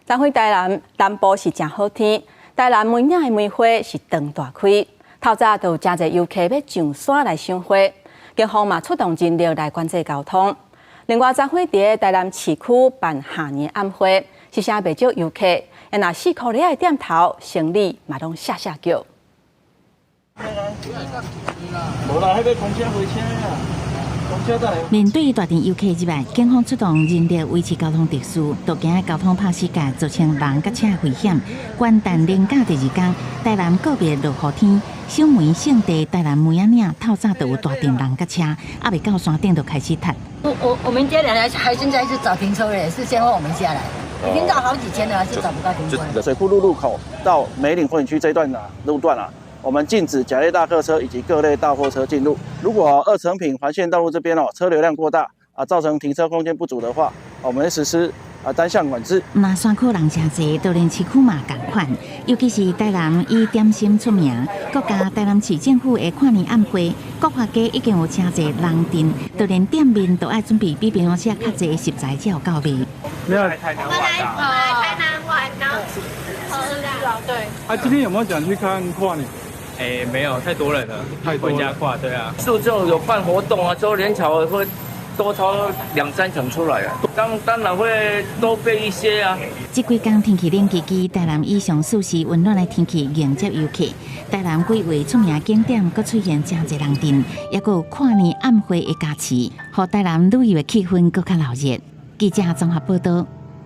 昨昏台南南部是誠好天，台南梅嶺的梅花是長大開，透早就有誠濟遊客欲上山來賞花，警方嘛出動人力來管制交通。另外，昨昏佇台南市區辦跨年暗會，是啥袂少遊客，若4箍的店頭生理嘛攏嚇嚇叫。無啦，彼個公車火車啊，公車來。面對大陣遊客入來，警方出動人力維持交通秩序，都驚交通拍死架，造成人佮車危險。元旦連假第二工，台南告別落雨天，賞梅勝地台南梅仔嶺透早就有大陣人佮車，猶未到山頂就開始塞。我們這兩還現在是找停車位，是先讓我們下來，已經找好幾天了，還是找不到停車位。水庫路路口到梅嶺風景區這段啊路段啊，我們禁止甲類大客車以及各類大貨車進入。如果二成品環線道路這邊哦車流量過大啊，造成停車空間不足的話，我們會實施啊單向管制。若山區人誠濟，就連市區嘛仝款。尤其是台南以點心出名，閣加台南市政府的跨年暗會，國華街已經有誠濟人陣，就連店面都愛準備比平常時較濟食材才有夠賣。我們來台南玩，然後吃喝的。對。啊，今天有沒有想去看跨年？哎，沒有，太多人了，太多回家跨，對啊。就這種有辦活動啊，之後人潮會多超兩三成出來啊，當然會多備一些啊。這幾工天氣冷吱吱，台南以上舒適溫暖的天氣迎接遊客。台南幾位出名景點閣出現誠濟人陣，抑閣有跨年暗會的加持，予台南旅遊的氣氛閣較鬧熱。記者綜合報道。